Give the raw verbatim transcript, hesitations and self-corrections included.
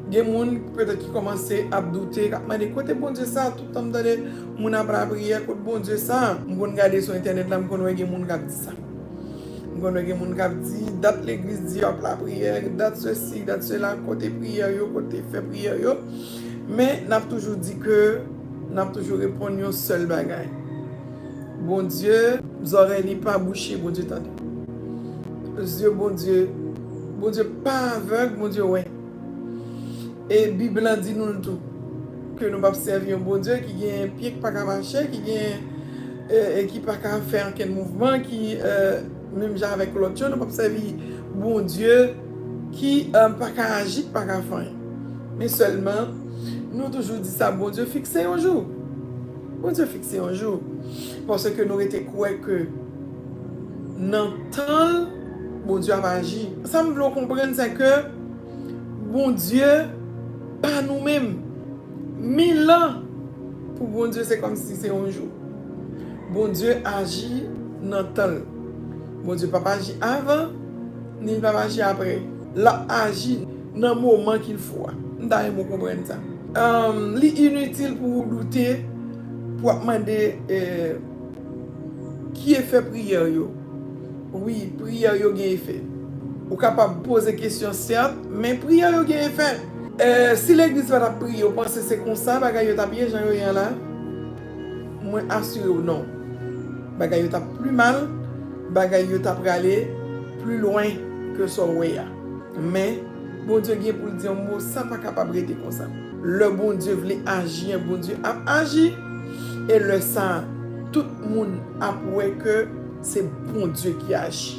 Gen moun petèt ki kòmanse ap doute, k ap mande, "Kote Bondye sa? Tout tan m tande moun ap lapriyè, kote Bondye sa?" M konn gade sou entènèt la, m konn wè gen moun k ap di sa. M konn wè gen moun k ap di, "Dat legliz di yo ap lapriyè, dat sesi, dat sela, kote priyè yo, kote fè priyè yo?" Men, n ap toujou di ke, n ap toujou reponn yon sèl bagay. Bondye, zòrèy li pa bouche, Bondye tande. Zye Bondye, Bondye pa avèg, Bondye wè. E Bib lan di nou l tou, ke nou p ap sèvi yon Bondye ki gen pye ki pa ka mache, ki gen, e, e ki pa ka fè ankenn mouvman, ki, e, menm jan avèk lòt yo, nou p ap sèvi Bondye ki, e, pa ka aji, ki pa ka fè anyen. Men sèlman, nou toujou di sa, Bondye fikse yon jou. Bondye fikse yon jou. Paske nou rete kwè ke nan tan l, Bondye ap aji. Sa m vle w konprann, se ke Bondye pa nou menm. Mil an pou Bondye, se kòmsi se yon jou. Bondye aji nan tan l. Bondye p ap aji avan, ni l p ap aji apre. L ap aji nan moman qu'il faut a. M ta renmen w konprann sa. Ahn, li initil pou w doute, pou w ap mande, eh, ki efè priyè yo. Wi, priyè yo gen efè. Ou kapab poze kesyon, sèt, men priyè yo gen efè. Eh, si legliz pa t ap priye, ou panse se konsa bagay yo t ap ye, jan yo ye an la? Mwen asire w, non. Bagay yo t ap pli mal, bagay yo t ap prale pli lwen ke sa w wè a. Men, Bondye gen pou l di yon mo, sa pa kapab rete konsa. Lè Bondye vle aji, Bondye ap aji. E lè sa a, tout moun ap wè ke se Bondye ki aji.